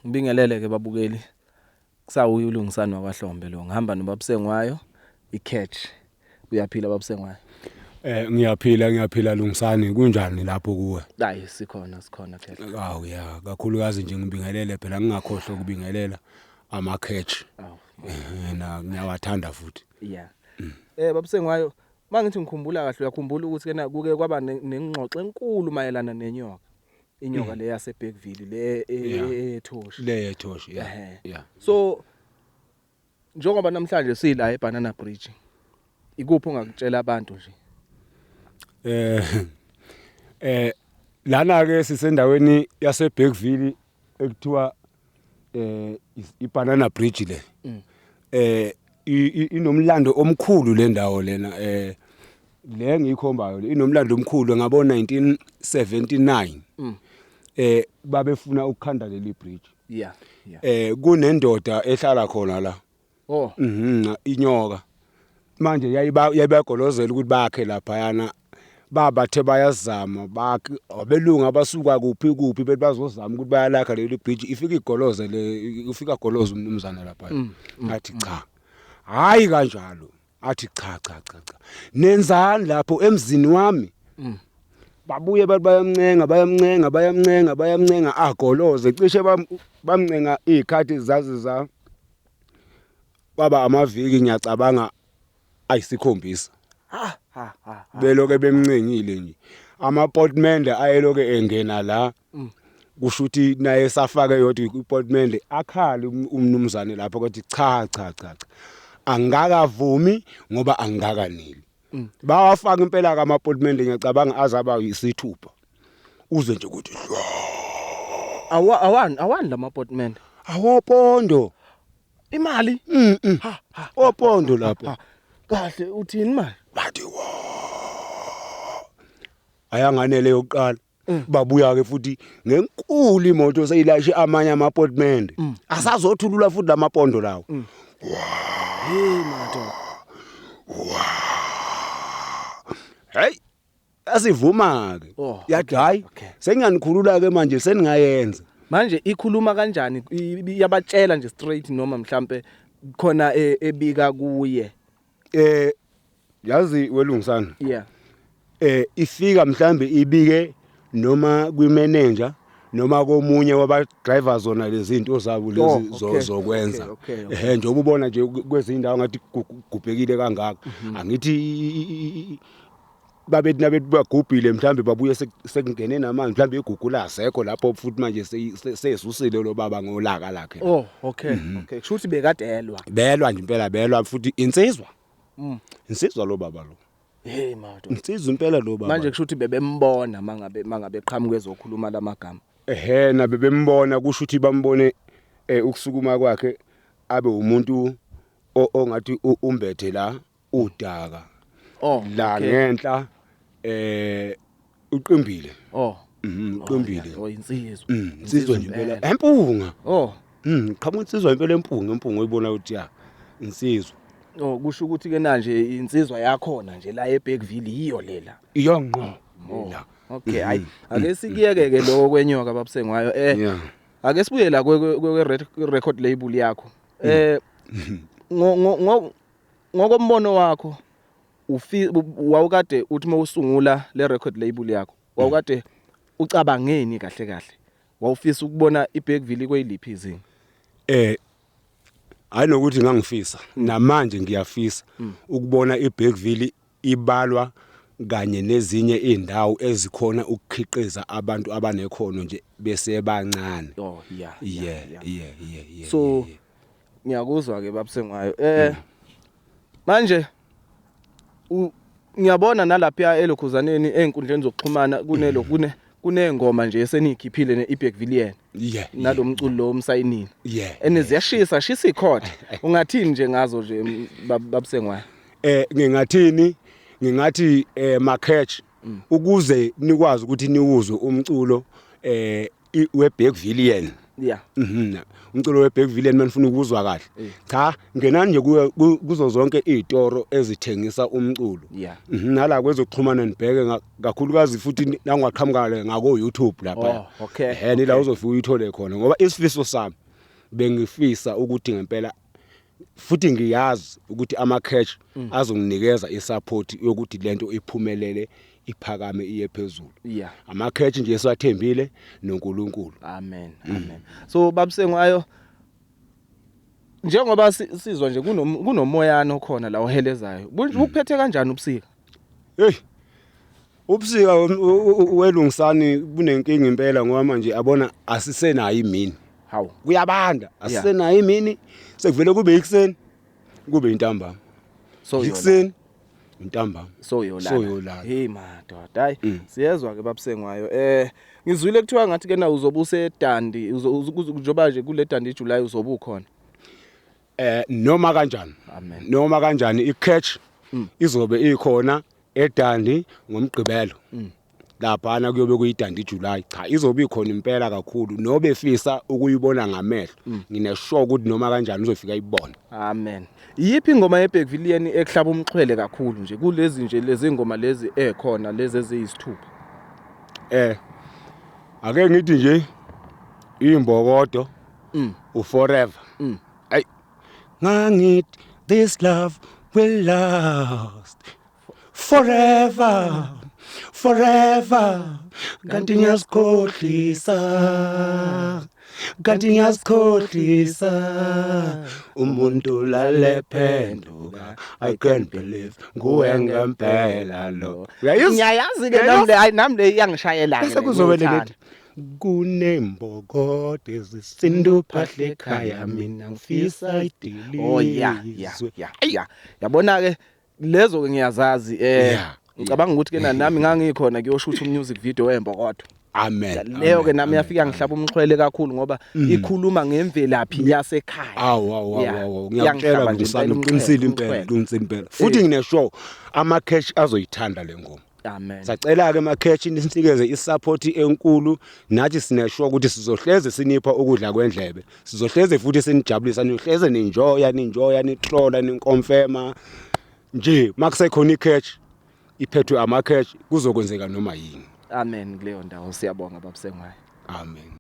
Ngibingelele ke babukeli. Kusawuye uLungisani wakwaHlombe lo. Ngihamba noBabusengwayo iCatch. Uyaphila Babusengwayo? Ngiyaphila, ngiyaphila Lungisani, kunjani lapho kuwe? Hayi, sikhona, sikhona khehla. Awu ya, kakhulukazi nje ngibingelele phela, ngingakhohlwa ukubingelela ama catch. Awu. Na ngiyawathanda futhi. Yeah. Babusengwayo, mangithi ngikhumbula kahle, uyakhumbula ukuthi kena kuke kwaba nengxoxo enkulu mayelana nenyoka. Inyoka le yase Bergville le ethoshi. Le yethoshi, yeah. So njengoba namhlanje sila eBanana Bridge, ikuphi ongakutshela abantu nje? Lana ke sisendaweni yase Bergville ekuthiwa iBanana Bridge le. Inomlando omkhulu le ndawo lena, le ngiyikhombayo le inomlando omkhulu ngabo 1979. Babefuna ukukhanda leli bridge. Kunendoda ehlala khona la. Inyoka. Manje yayibagolozela ukuthi bakhe lapha yana, babathe bayazama bakhe abelungu abasuka kuphi kuphi bethi bazozama ukuthi bayalakha leli bridge, ifika igoloze le, ifika goloza umnumzana lapha. Athi cha, hayi kanjalo, athi cha cha cha cha, nenzani lapho emzini wami? Babuye bathi bayamncenga, bayamncenga, bayamncenga, bayamncenga, agoloze cishe bamncenga izikhathi zazi za kwaba amaviki ngiyacabanga ayisikhombisa. Ha ha ha. Beloke bemncengile nje, amaportmende ayeloke engena la, kusho ukuthi naye safake yodwa iportmende, akhale umnumzane lapho kodwa cha cha cha cha, angakavumi ngoba angikakaneli. Bawafaka impela ka amaportmende, ngiyacabanga azaba isithupha, uze nje ukuthi hlwa. Awa, awani awani lama portmende? Awopondo. Imali? Ha ha. Opondo lapho. Kahle, uthini manje? Bathi wo, ayanganele yokuqala, babuya ke futhi ngenkulu imoto seyilashe amanye amaportmende, asazothulula futhi lamapondo lawo. Hey madoda. Hey, asivuma ke. Yathi hayi, sengiyanikhulula ke manje, seningayenza. Manje ikhuluma kanjani? Iyabatshela nje straight noma mhlambe khona ebika kuye? Yazi welungisana, ifika mhlambe ibike noma kwi-manager noma komunye waba drivers zona lezi zinto zabo lezi zokwenza. Njengoba ubona nje kwezinye indawo ngathi gubhekile kangaka, angithi babethi nabethi bagubhile, mhlambe babuye sekungene namanzi, mhlambe igugu lasekho lapho futhi manje sesusile lo baba ngolaka lakhe. Oh okay, kusho ukuthi bekadelwa. Belwa nje impela, belwa futhi insizwa. Insizwa lo baba lo. Hey madoda. Insizwa impela lo baba. Manje kusho ukuthi bebembona mangabe qhamuka ezokhuluma lamagama. Ehhe, nabe bembona, kusho ukuthi bambone ukusukuma kwakhe abe umuntu ongathi umbethe la udaka. La ngenhla uqimbile. Uqimbile. Oh, insizwa. Insizwa nje impela. Empunga. Qhamuka insizwa impela empunga, empunga oyibona ukuthi ya insizwa. Oh, kusho ukuthi ke manje insizwa yakhona nje la eBergville yiyo lela. Iyo ngqo. La. Okay, hayi ake sikiyeke ke lokho kwenyoka babusengwayo. Ake sibuye la kwe record label yakho. Ngokombono wakho, wawukade uthi mawusungula le record label yakho, wawukade ucabangeni kahle kahle? Wawufisa ukubona iBergville kweliphi izinga? Hayi nokuthi ngangifisa, namanje ngiyafisa ukubona iBergville ibalwa kanye nezinye indawo ezikhona ukukhiqiza abantu abanekhono nje besebancane. Oh yeah, yeah, yeah. So, Ngiyakuzwa ke babusengwayo. Manje ngiyabona nalapha elokhuzaneni einkundleni zokuxhumana kunelo kunengoma nje esenikhiphile neBergvillian. Nalomculo lo umsayinini. Ene ziyashisa, shisa ikhotha. Ungathini nje ngazo nje babusengwayo? Ngingathini? Ngingathi ma catch ukuze nikwazi ukuthi niwuzwe umculo weBergvillian. Umculo weBergville manifuna ukuzwa kahle. Cha, ngenani nje kuzo zonke izitoro ezithengisa umculo. Nala kwezokuxhumana nibheke kakhulukazi futhi nangwaqhamuka le ngako YouTube lapha. Oh, okay. Nila uzofika uyithole khona ngoba isifiso sami bengifisa ukuthi ngempela futhi ngiyazi ukuthi ama cash azonginikeza isupport yokuthi lento iphumelele, iphakame, iye phezulu. Ama cash nje esiwathembile noNkulunkulu. Amen. Amen. So babusengwayo, njengoba sizwa nje kunomoyana okhona la ohelezayo. Ukuphethe kanjani ubusika? Hey. Ubusika welungisani bunenkinga impela ngoba manje abona asisenayo imini. Hawu. Kuyabanda, asisenayo imini. Sekuvele kube ikuseni, kube intambama. So Ikuseni, intambama. So yolala. So yolala. Hey madoda, hayi, siyezwa ke babusengwayo. Ngizwile kuthiwa ngathi ke na uzobe useDundee, njengoba nje kule Dundee July uzobe ukhona. Noma kanjani. Amen. Noma kanjani i-catch izobe ikhona eDundee ngoMgqibelo. Laphana kuyobe kuyiDundee July. Cha, izobe ikhona impela kakhulu nobefisa ukuyibona ngamehlo. Nginesure ukuthi noma kanjani uzofika ayibone. Amen. Yiphi ingoma yeBergvillian ekuhlaba umxhwele kakhulu nje kulezi nje lezi ngoma lezi ekhona lezi eziyisithupha? Ake ngithi nje imbokodo uforever. Ay, ngangithi this love will last forever, forever, kanti ngiyazikhohlisa, kanti ngiyazikhohlisa, umuntu lale phenduka, I can't believe nguwe ngempela lo. Uyayizwa? Ngiyayazi ke nami le, hayi, nami le iyangishayela ke. Bese kuzobe lethi kunembokodo ezisindu phahle ekhaya, mina ngifisa idilizwe. Oh yeah. Yabona ke lezo ke ngiyazazi. Ngicabanga ukuthi ke nami ngangikhona kuyoshutha music video wembokodo. Amen. Leyo ke nami yafika ngihlaba umxhwele kakhulu ngoba ikhuluma ngemvelaphi yasekhaya. Awu awu awu, ngiyakutshela Yangihlaba nje ngisana impela uqinisile umxhwele, impela, uqinisile impela. Futhi ngineshow ama cash azoyithanda le ngoma. Amen. Sacela ke ama cash nisinikeze isupport enkulu, nathi sineshow ukuthi sizohleze sinipha ukudla kwendlebe. Sizohleze futhi sinijabulisa, nihleze ninjoya, ninjoya, nihlola, niconfirma. Nje makusekhona icash iphethwe ama cash kuzokwenzeka noma yini. Amen kuleyo ndawo, siyabonga babusengwayo. Amen.